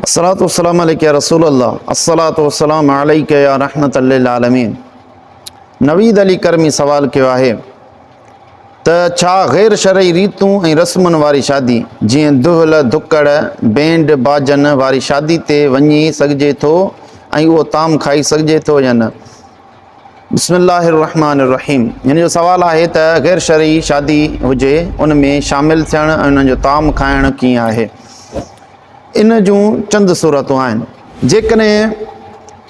الصلوة والسلام عليك يا رسول الله الصلوة والسلام عليك يا رحمة للعالمين نويد علي ڪرمي سوال ڪيو آهي ته ڇا غير شرعي ريتون ۽ رسمن واري شادي جيئن دهل ڌڪڙ بينڊ باجن واري شادي تي وڃي سگهجي ٿو ۽ اهو طعام کائي سگهجي ٿو يا نه؟ بسم الله الرحمن الرحيم هن جو سوال آهي ته غير شرعي شادي هجي ان ۾ شامل ٿيڻ ۽ انهن جو طعام کائڻ ڪيئن آهي؟ ان جون چند صورتون آهن جيڪڏهن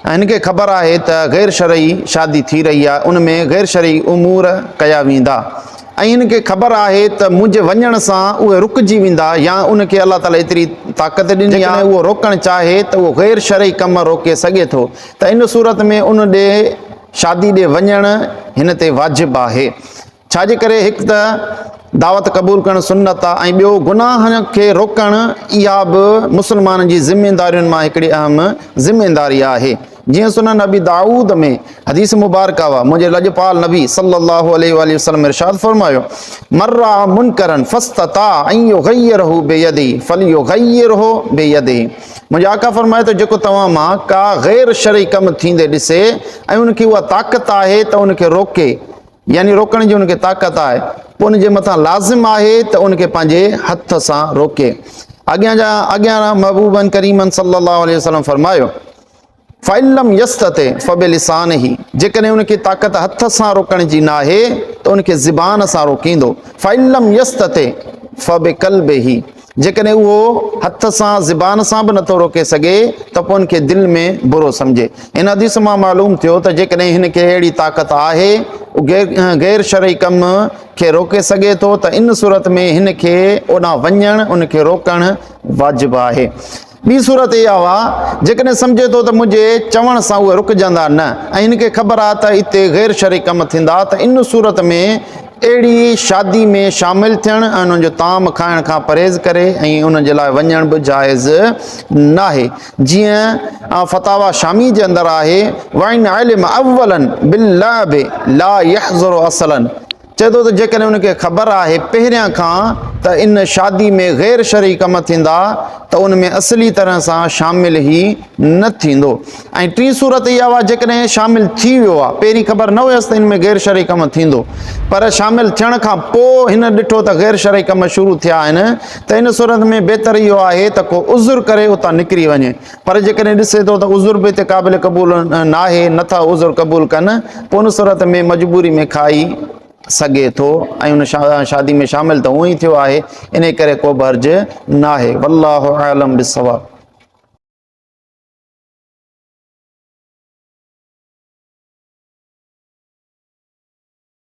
هن کي خبر آهي ته غير شرعي شادي ٿي رهي آهي ان ۾ غير شرعي امور ڪيا ويندا ۽ هن کي خبر آهي ته منهنجي وڃڻ سان اهي رڪجي ويندا يا ان کي الله تعالي ايتري طاقت ڏني آهي اهو روڪڻ چاهي ته اهو غير شرعي ڪم روڪي سگهي ٿو ته ان صورت ۾ ان ڏي شادي ڏي وڃڻ هن تي واجب آهي ڇا جي ڪري هڪ ته دعوت قبول ڪرڻ سنت آهي ۽ ٻيو گناهن کي روڪڻ اها به مسلمانن جي ذميدارين مان هڪڙي اهم ذميداري آهي جيئن سنن ابي داؤد ۾ حديث مبارڪه وا منهنجي لڄپال نبي صلي الله عليه واله وسلم ارشاد فرمايو من را منڪرا فاستطاع ان يغيره بيده فليغيره بيده منهنجي آقا فرمايو ته جيڪو توهان مان ڪا غير شرعي ڪم ٿيندي ڏسي ۽ ان کي اها طاقت آهي ته ان کي روڪي يعني روڪڻ جي ان کي طاقت آهي پوء ان جي مٿان لازم آهي ته ان کي پنهنجي هٿ سان روڪي. اڳيان جا اڳيان محبوبن ڪريمن صلي الله عليه وسلم فرمايو فإن لم يستطع فبلسانه جيڪڏهن ان کي طاقت هٿ سان روڪڻ جي ناهي ته ان کي زبان سان روڪيندو فإن لم يستطع فبقلبه جيڪڏهن اهو هٿ سان، زبان سان به نٿو روڪي سگهي ته پوء ان کي دل ۾ برو سمجهي. هن حديث مان معلوم ٿيو ته جيڪڏهن هن کي اهڙي طاقت آهي، اهو غير شرعي ڪم کي روڪي سگهي ٿو ته ان صورت ۾ هن کي اوڏانهن وڃڻ، ان کي روڪڻ واجب آهي. ٻي صورت اها هئا، جيڪڏهن سمجهي ٿو ته منهنجي چوڻ سان اهي رڪجندا نه ۽ هن کي خبر آهي ته اتي غير شرعي ڪم ٿيندا ته ان صورت ۾ اهڙي شادي ۾ شامل ٿيڻ ۽ انهن جو طعام کائڻ کان پرهيز ڪري ۽ انهن جي لاء وڃڻ به جائز ناهي جيئن فتاويٰ شامي جي اندر آهي وان علم اولا باللعب لا يحضر اصلا چئي ٿو ته جيڪڏهن ان کي خبر آهي پهريان کان ته ان شادي ۾ غير شرعي ڪم ٿيندا ته ان ۾ اصلي طرح سان شامل هي نه ٿيندو ۽ ٽين صورت اها آهي جيڪڏهن شامل ٿي ويو آهي پهرين خبر نه هيس ته ان ۾ غير شرعي ڪم ٿيندو پر شامل ٿيڻ کان پوء هن ڏٺو ته غير شرعي ڪم شروع ٿيا آهن ته ان صورت ۾ بهتر اهو آهي ته ڪو عذر ڪري اتان نڪري وڃي پر جيڪڏهن ڏسي ٿو ته عذر به هتي قابل قبول ناهي، نه ٿا عذر قبول ڪن، پوء ان صورت ۾ مجبوري ۾ کائي سگهي ٿو ۽ ان شادي ۾ شامل ته هونئن ئي ٿيو آهي، انهي ڪري ڪوبه حرج ناهي. والله اعلم بالصواب.